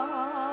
Kencanane.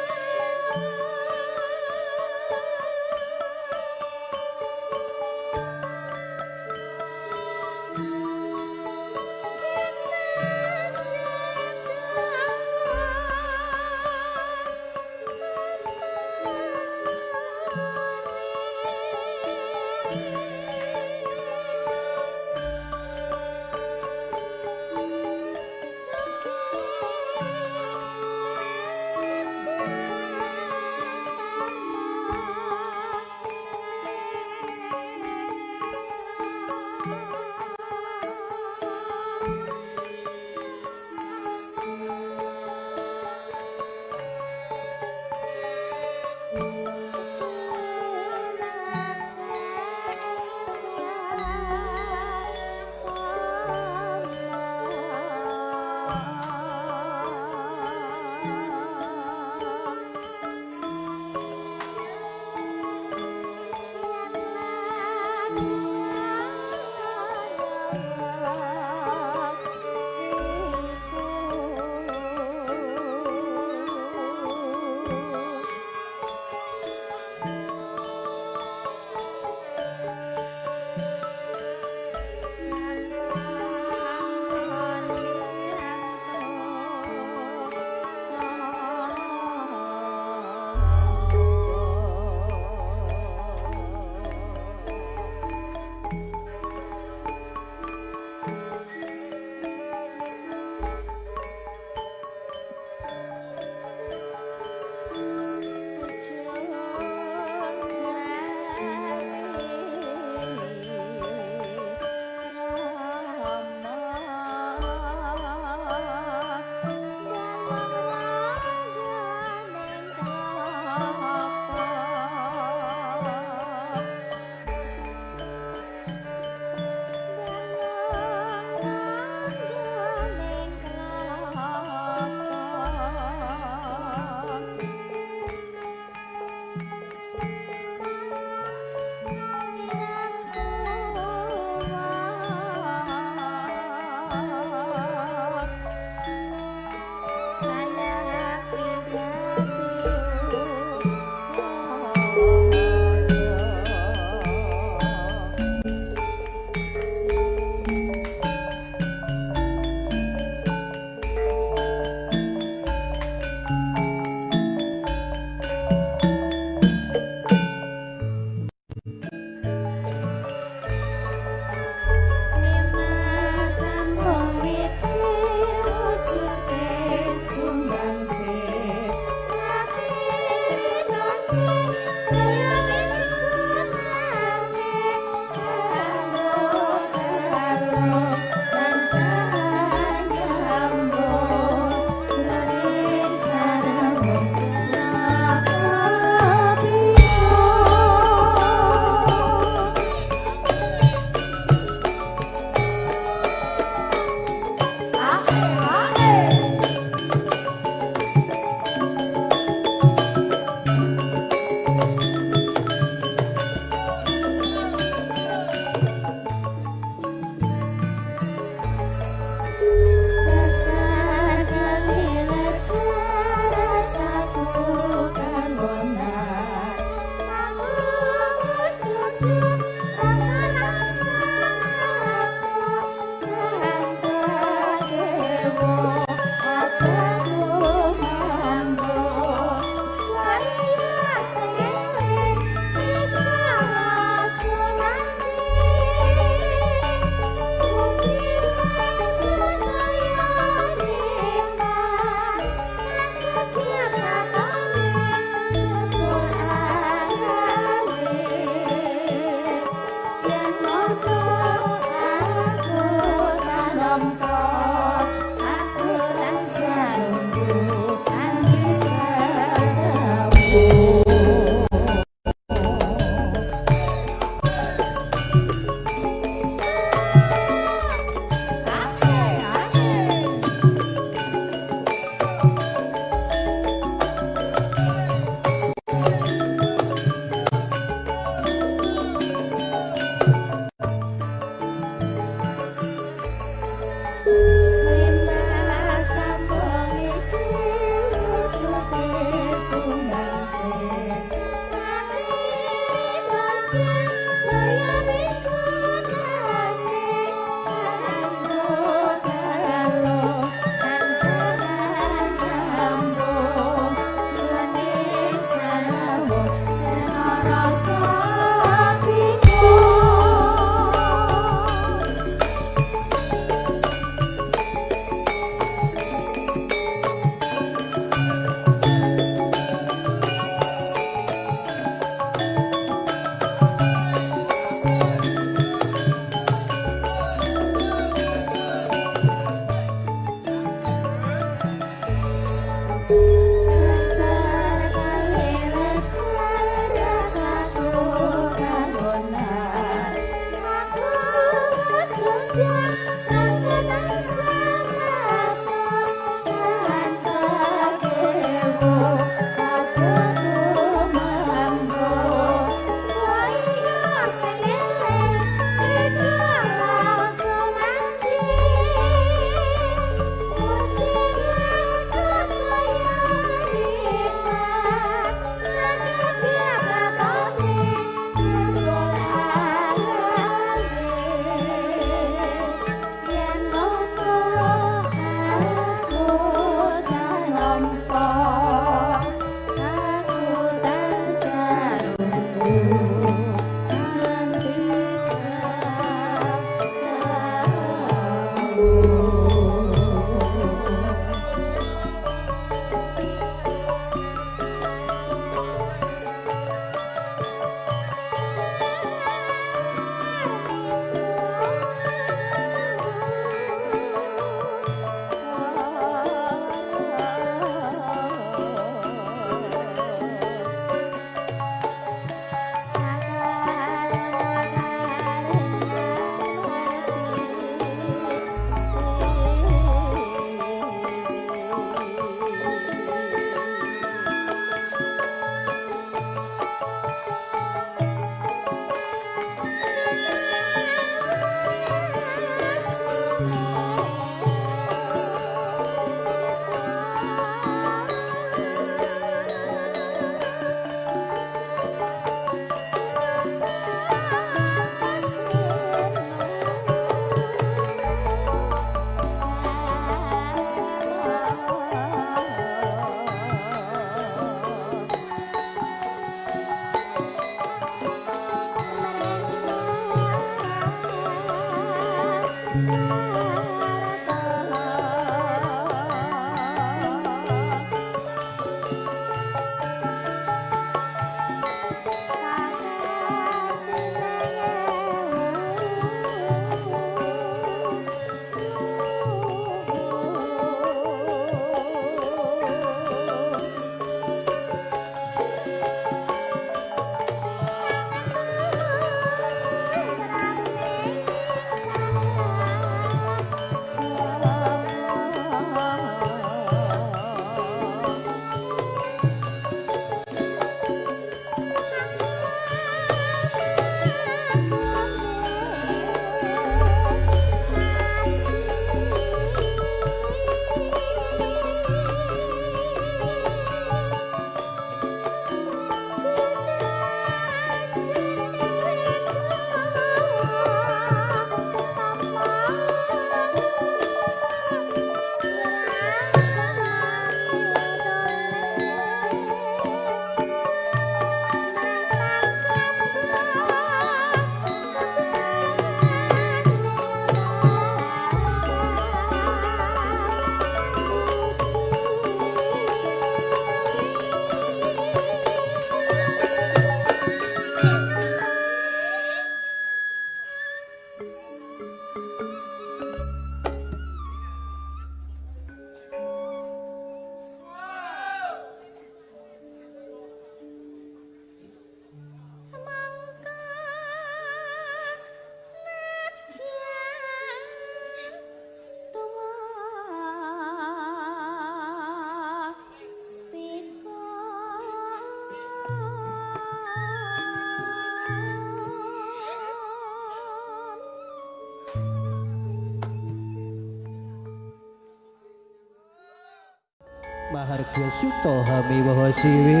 Mahargya Suta Hamiwaha Siwi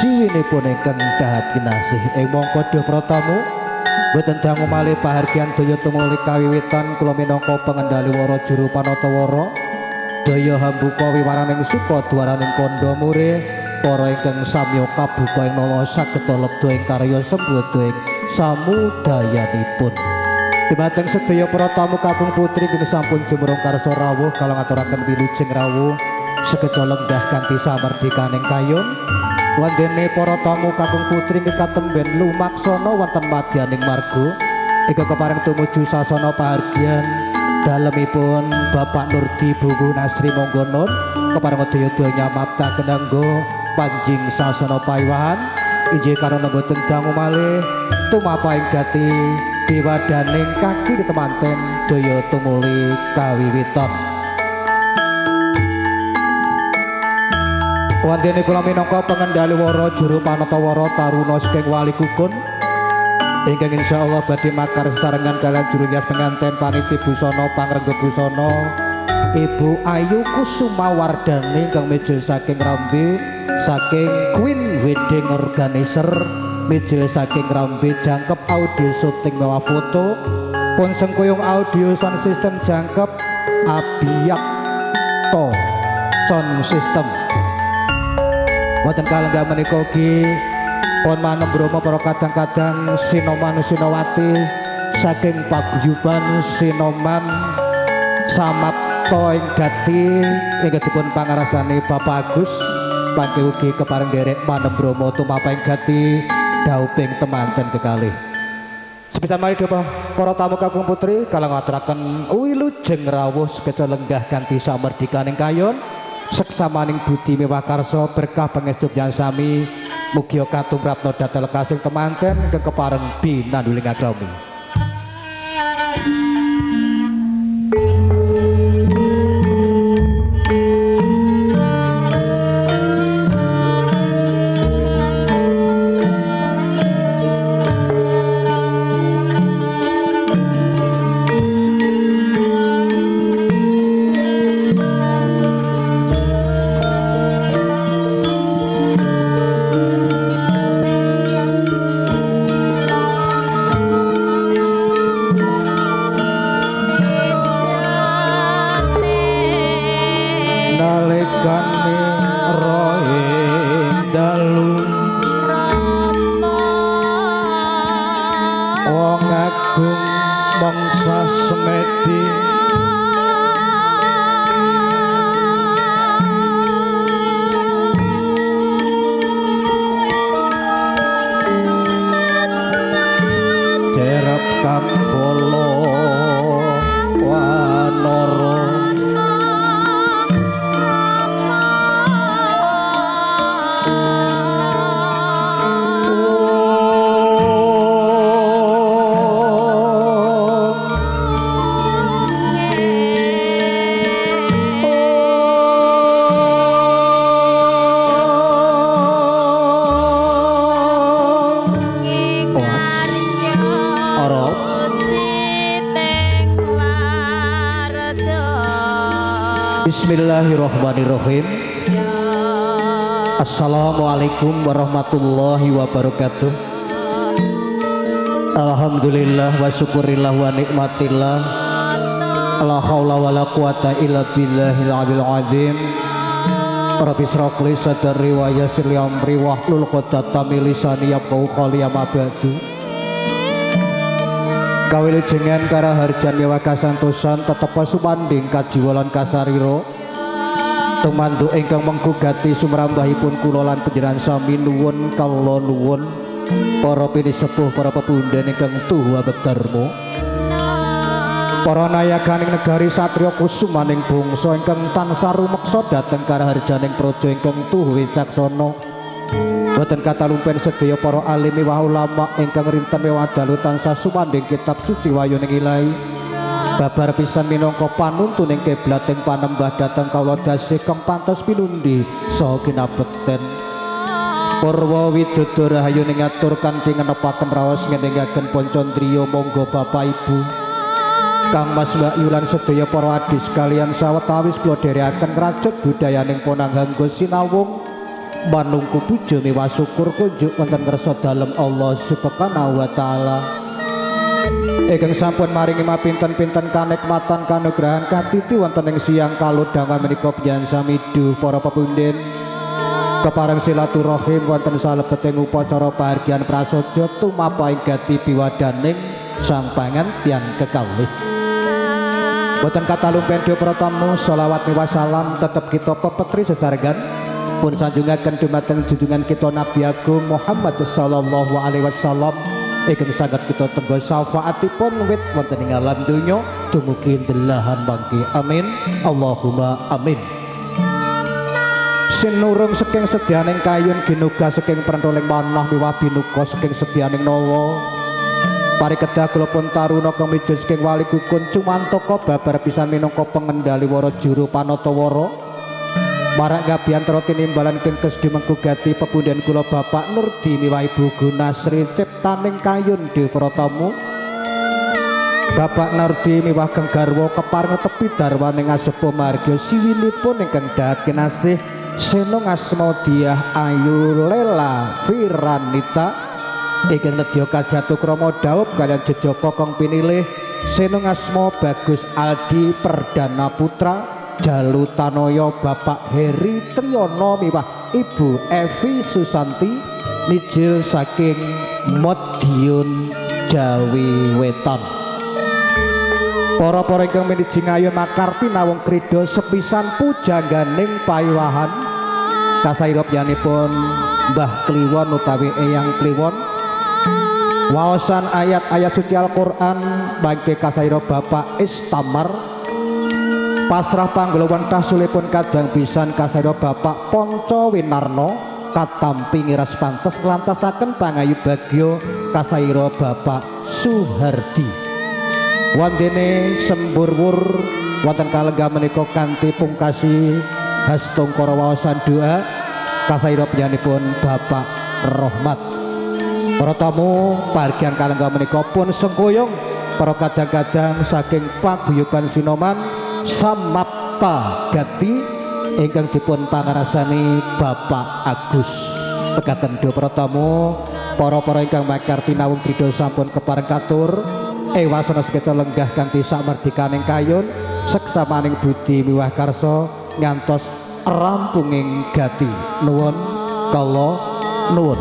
siwinipun ingkang dahat kinasih ing mangka duh pratamu boten dangu malih pahargyan daya tumuli kawiwitan kula minangka pengendali wara juru panatawara daya hambuka wiwaraning suka dwaraning kandha mure para ingkang samya kabuka ing nawa saged lebda ing karya sembodha ing samudayanipun. Dumateng sedaya para tamu kakung putri ingkang sampun jumrung karsa rawuh kala ngaturaken wilujeng rawuh sekeca lenggah kanthi samerdikaning kayun. Wondene para tamu kakung putri ingkang katemben lumaksana wonten madyaning marga ingkang kepareng tumuju sasana pahargyan dalemipun Bapak Nurdi Bubu Nasri Monggonun kepareng daya-daya nyamaptaken anggo panjing sasana paiwahan inggih karana boten dangu malih tumapa ing gati biwadaning kaki temanten daya tumuli kawiwitan. Wantene kula minangka pengendali wara juru panata wara taruna saking wali kukun ingkang insyaallah badhe makar sesarengan kaliyan juru hias penganten paniti busana pangrengga busana Ibu Ayu Kusuma Wardani ingkang mijil saking Rambe saking Queen Wedding Organizer mijil saking Rambe jangkep audio syuting mewah foto pun sengkuyung audio sound system jangkep Abiyakto sound system. Wonten kalenggah menika ugi pun manem brama para kadang-kadang sinoman sinowati saking paguyuban sinoman Samapta ing gati ingkang dipun pangarasani Bapak Agus pangke ugi kepareng nderek manem brama tumapeng gati dauping temanten kekalih. Sepisan malih para tamu kakung putri kala ngaturaken wilujeng rawuh sekeca lenggah kanthi samerdikaning kayon seksamaning budi mewah karsa berkah pangestu sami mugia katumrapna dhateng lekasing temanten ingkang kepareng binanduling akrami. Bismillahirrahmanirrahim. Assalamualaikum warahmatullahi wabarakatuh. Alhamdulillah wa syukurillah wa nikmatillah. La haula wa la quwata illa billahil aliyil azim. Rabbi shrah li sadri wa yassir li amri wahlul 'uqdatam min lisani yafqahu qouli amma ba'du. Kawilujengan karaharjan mewah kasantosan tetepa sumandhing kajiwa lan kasarira. Tumandu ingkang mengku gati sumrambahipun kula lan panjenengan sami nuwun kala nuwun para pinisepuh para pepundhen ingkang tuhu abekdarma para nayaganing negari satriya kusumaning bangsa ingkang tansah rumeksa dhateng karaharjaning praja ingkang tuhu wicaksana. Boten katalumpen sedaya para alim miwah ulama ingkang rinten mewah dalu tansah sumandhing kitab suci wayuning ilahi. Babar pisan minangka panuntuning kiblating panembah dhateng kawula dasih kang pantes pinundi saha kinabekten. Purwa widodo rahayu ning atur kanthi ngenepaken raos ngenengaken pancandriya monggo Bapak Ibu Kang Mas Mbak Yu lan sedaya para adhi sekalian sawetawis kula dherekaken ngrajut budayaning Ponang Hanggo sinawung manungku puja miwah syukur kunjuk wonten ngersa dalem Allah Subhanahu wa taala. Ingkang sampun maringi mapinten-pinten kanikmatan kanugrahan katiti wonten ing siang kalodhangan menika panjenengan sami duh para pepundhen kepareng silaturahim wonten salebeting upacara pahargyan prasaja tumapa ing gati biwadaning sang pangantian kekalih. Boten katalumpen duh para tamu sholawat miwah salam tetep kita pepetri sesarengan pun sanjungaken dumateng junjungan kita Nabi Agung Muhammad sallallahu alaihi wasallam ingkang saged kita tenggo syafaatipun wit wonten ing alam donya dumugi delahan mangke. Amin Allahumma amin. Sinurung saking sedyaning kayun ginuga saking prentuling manah miwah binuka saking sedyaning nawa. Parikedah kula pun taruna kemijus saking wali kukun cumantaka babar pisan minangka pengendali wara juru panatawara. Marak ngabiyantara tinimbalan kengkes dimengku gati pepundhen kula Bapak Nurdi miwah Ibu Gunasri ciptaning kayun Dewa Pratama. Bapak Nurdi miwah keng garwa kepareng tepi darwaning asepuh marga siwinipun ingkang dahat kinasih Seno Ngasma Diah Ayu Lela Firanita ingkang nedya kajatu krama dhaup kaliyan jejaka kang pinilih Seno Ngasma Bagus Aldi Perdana Putra Jalu Tanoyo Bapak Heri Triyono miwah Ibu Evi Susanti nijil saking Madiun Jawi Wetan. Para-para ingkang miniji ngayun makarti nawung krida sepisan pujangganing pawiwahan kasaira piyambakipun Mbah Kliwon utawi Eyang Kliwon. Waosan ayat-ayat suci Al-Qur'an mangke kasaira Bapak Istamar. Pasrah panggelawan tasulipun kadang pisan kasaira Bapak Ponco Winarno katampi ngiras pantes nglantasaken pangayu bagya kasaira Bapak Suhardi. Wondene semburwur wonten kalengga menika kanthi pungkasi hastungkara waosan doa kasaira panjenenganipun Bapak Rohmat. Para tamu pahargyan kalengga menika pun sengkuyung para kadang-kadang saking paguyuban Sinoman Samapta Gati ingkang dipun pangarasani Bapak Agus. Pekaten do para tamu, para-para ingkang makarti nawung krida sampun kepareng katur. Ewasana sekeca lenggah kanthi samardikaning kayun seksamaning budi miwah karsa ngantos rampunging gati. Nuwun kala nuwun.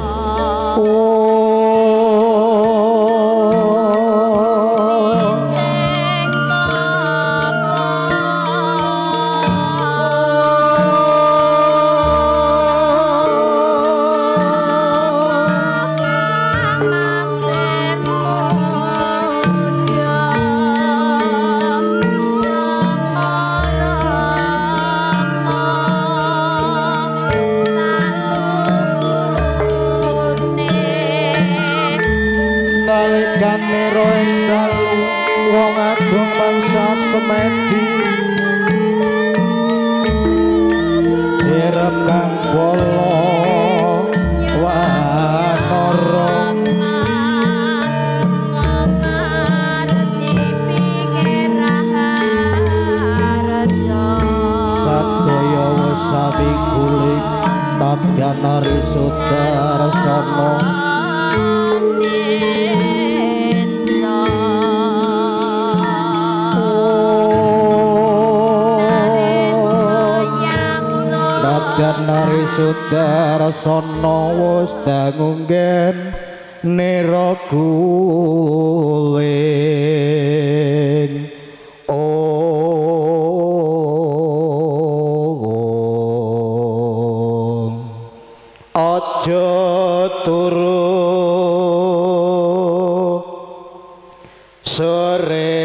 Sudarsono wis dangu nggen nira guling. Om aja turu sore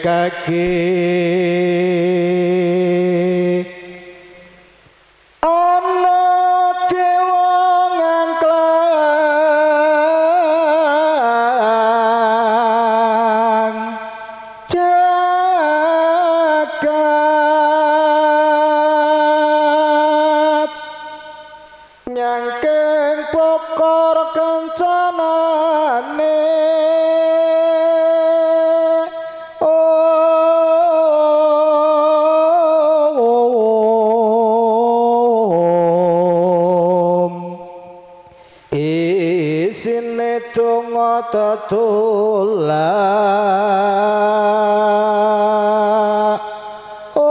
kaki tetulak. Om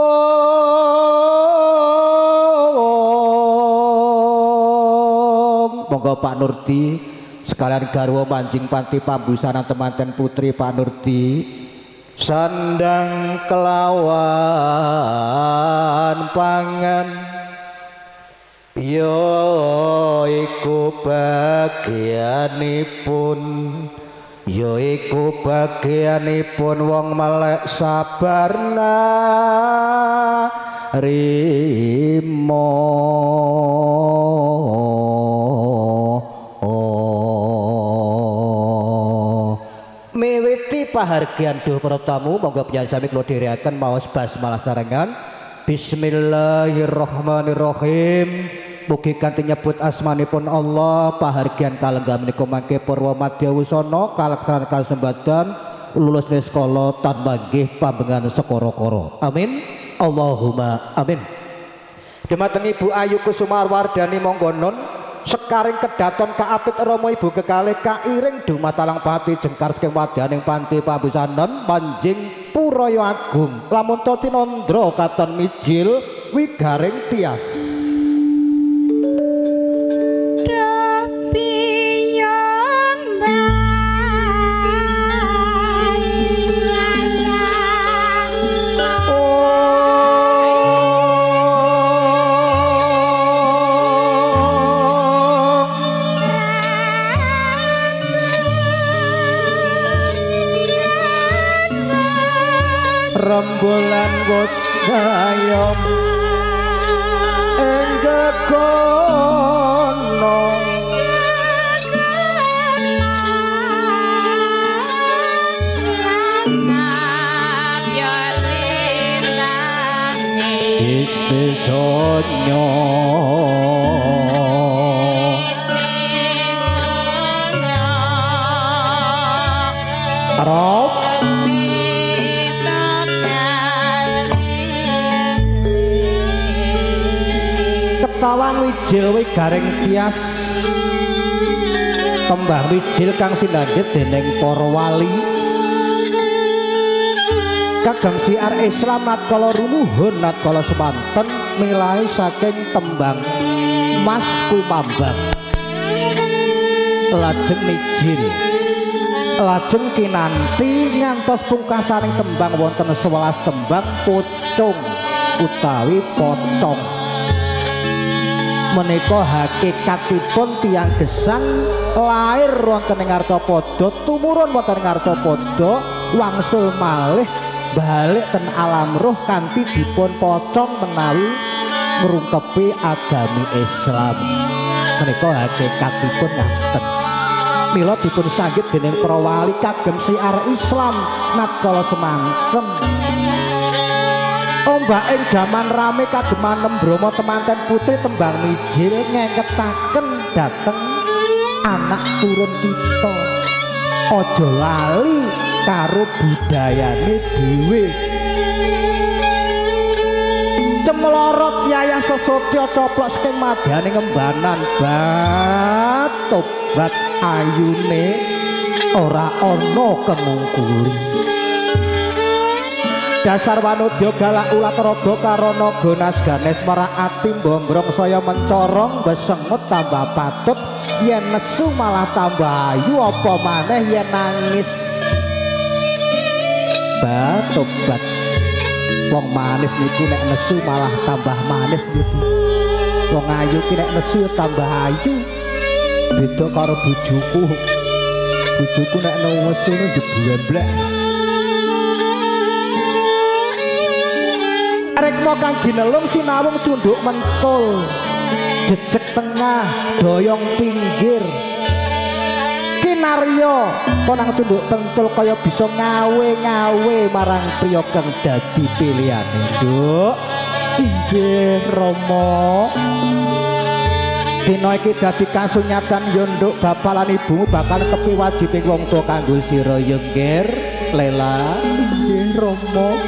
monggo Pak Nurdi sekalian garwa manjing panti pambusanan temanten putri Pak Nurdi sandang kelawan pangan ya iku bagianipun ya iku bagianipun wong melek sabar narima. pahargyan duh para tamu monggo panjenengan sami kula dherekaken maos basmalah sarengan. Bismillahirrahmanirrahim. Mugi kanthi nyebut asmanipun Allah pahargyan kalenggah menika mangke purwa madya wusana kalaksanan kasembadan lulus niskala tan manggih pambengan sekara-kara. Amin. Allahumma amin. Dumateng Ibu Ayu Kusumawardani monggo nun sekaring kedaton kaapit rama ibu kekalih kairing dumatalang pati jengkar saking wadyaning panti pambusanan manjing Puraya Agung lamun ta tinandra katon mijil wigaring tias. Rembulan wis gayom ing gegono istisonyo Rob Ketawang wijil wigaring tias tembang wijil kang sindanggit dening para wali kagem siar Islam natkala rumuhun natkala semanten milai saking tembang Mas Kumambang lajeng mijil lajeng kinanti ngantos pungkasaning tembang wonten 11 tembang pocong utawi pocong. Menika hakikatipun tiyang gesang lahir wonten ing Arcapada tumurun wonten ing Arcapada wangsul malih balik ten alam roh kanthi dipun pocong menawi ngrungkepi agami Islam. Menika hakikatipun ngaten. Mila dipun sanggit dening para wali kagem siar Islam natkala semanten. Ombak ing jaman rame kageman Brahma temanten putri tembang mijil ngengketaken dhateng anak turun kita. Aja lali karo budayane dhewe. Cemlorot yayah sesotya coplok saking madyane ngembanan bat tobat ayune ora ana kemungkuli. Dasar wanudya galak ulat raga karana gonas ganes marak ati mbombrong saya mencorong besengut tambah patut yen nesu malah tambah ayu apa maneh yen nangis. Batobat wong manis niku nek nesu malah tambah manis niku. Wong ayu ki nek nesu tambah ayu. Beda karo bojoku. Bojoku nek nesu jeblek. Rekmo kang ginelung sinawung cunduk mentul jejeg tengah doyong pinggir kinarya konang cunduk pentul kaya bisa ngawe-ngawe marang priya kang dadi pilihane. Nduk inggih Rama dina iki dadi kasunyatan ya nduk bapak lan ibumu bakal tepi wajibing wong tuwa kanggo sira ya Nger Lela. Inggih Rama.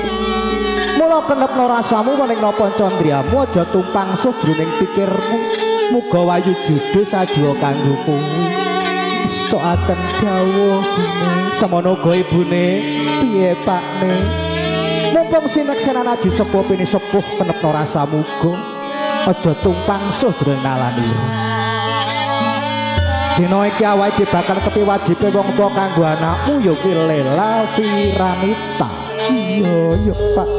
Mula kenepno rasamu wening napa candriamu aja tumpang suh jroning pikirmu muga wayu judo sajiwa kanggo kowe. Estokaken dawuh semono uga ibune piye pakne mumpung sineksenan aji sepuh pini sepuh kenepno rasamu uga aja tumpang suh jroning nalanira. Dina iki awake bakal tepi wajibe wong tuwa kanggo anakmu ya kuwi Lela Firanita. Iya ya Pak.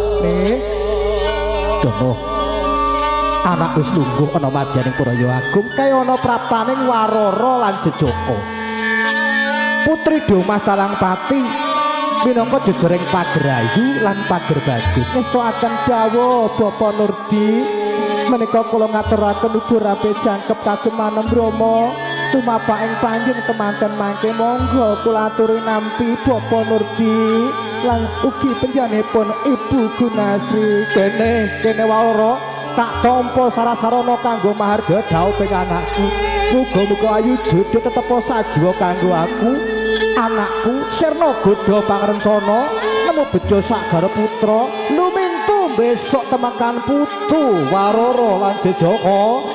Dono anak wis lungguh ana madyaning Puraya Agung kaya ana praptaning warara lan jejaka. Putri Domas Talangpati minangka jejering Pagerayu lan Pager Bagus. Ngestokaken dawuh Bapak Nurdi menika kula ngaturaken ugi rapi jangkep kagem manem Brahma. Tumapak ing panjing temanten mangke monggo kula aturi nampi Bapak Nurdi lan ugi panjenenganipun Ibu Gunasri. Kene kene Warara tak tampa syarat-sarana kanggo maharga dhawuhing anakku. Muga-muga ayu jodho tetep sajiwa kanggo aku, anakku sirna godha pangrencana nemu bejo sagara putra lumintu besok temekan putu Warara lan Jejaka.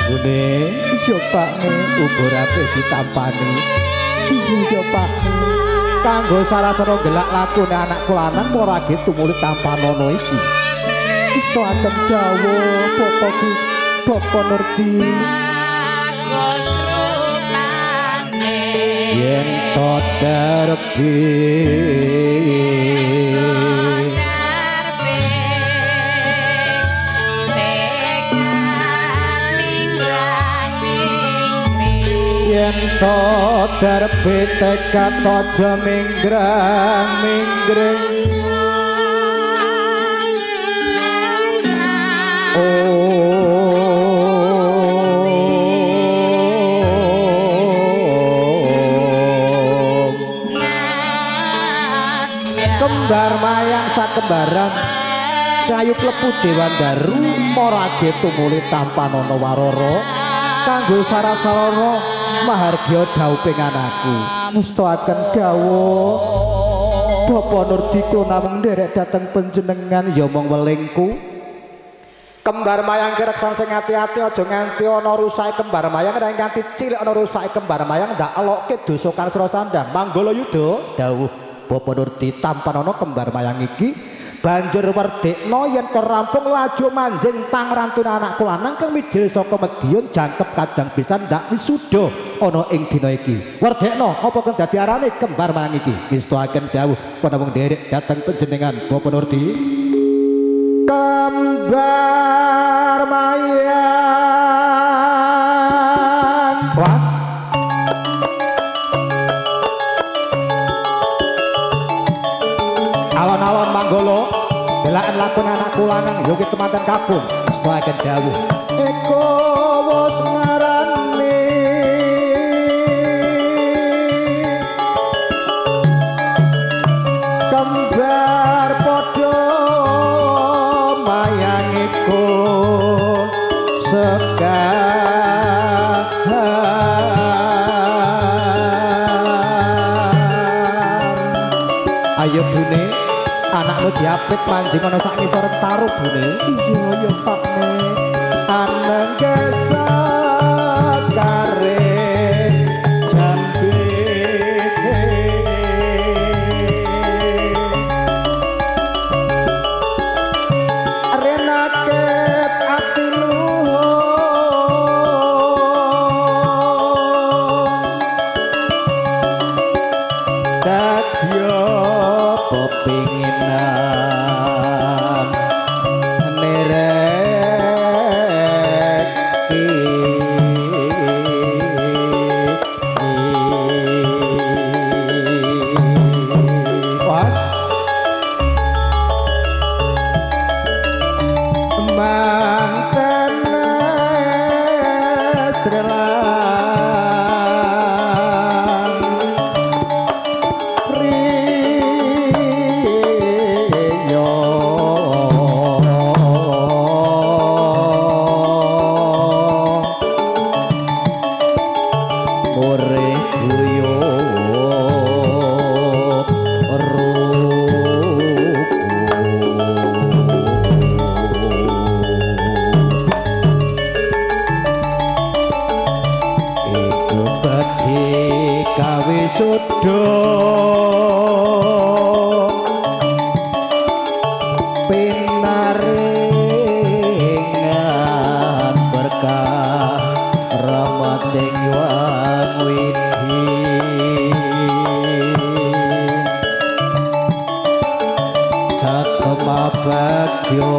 Bune, iya Pakne, uga rapi ditampani. Iya Pakne. Kanggo sarasana gelak lakune anakku lanang ora ge tumuli tampanono iki. Isto aten dawuh Bapak Bapak Nurdi. Yen to terbit yen to terbit tekad aja minggrang minggring. Kembar mayang sakembaran kayu klepu Dewandaru marage tumuli tampanono Warara kanggo syarat-sarana mahargya dhawuhing anakku. Mustoaken dawuh Bapak Nurdi kula namung nderek dhateng panjenengan ya mong welingku. Kembar mayang kereksan sing ati-ati aja nganti ana rusake kembar mayang, nek nganti cilik ana rusake kembar mayang ndak elokke dosa kansra sandang. Manggala yuda dawuh Bapak Nurdi tampanono kembar mayang iki banjur werdekno yen to rampung laju manjing pangrantune anakku lanang kang mijil saka Madiun jangkep kadang pisan ndak wisuda ana ing dina iki. Werdekno apa kang dadi arane kembar mayang iki? Ngestuaken dawuh kula nderek dhateng panjenengan Bapak Nurdi. Kembar mayang was alon-alon manggolo belakan lakon anakku lanang yogi temanten kabung setuaken dawuh eko wis ngarani kembar padha mayang iku sekar. Ayo bune, anakmu diapit manjing ana sak ngisor taruh bune. Iya ya Pakne. Anengke sekare jambe renaket ati luhur dadya pepinginan nereki. Was mantene strelang pinaringan berkah rahmating Wang Widhi Satema bagyo.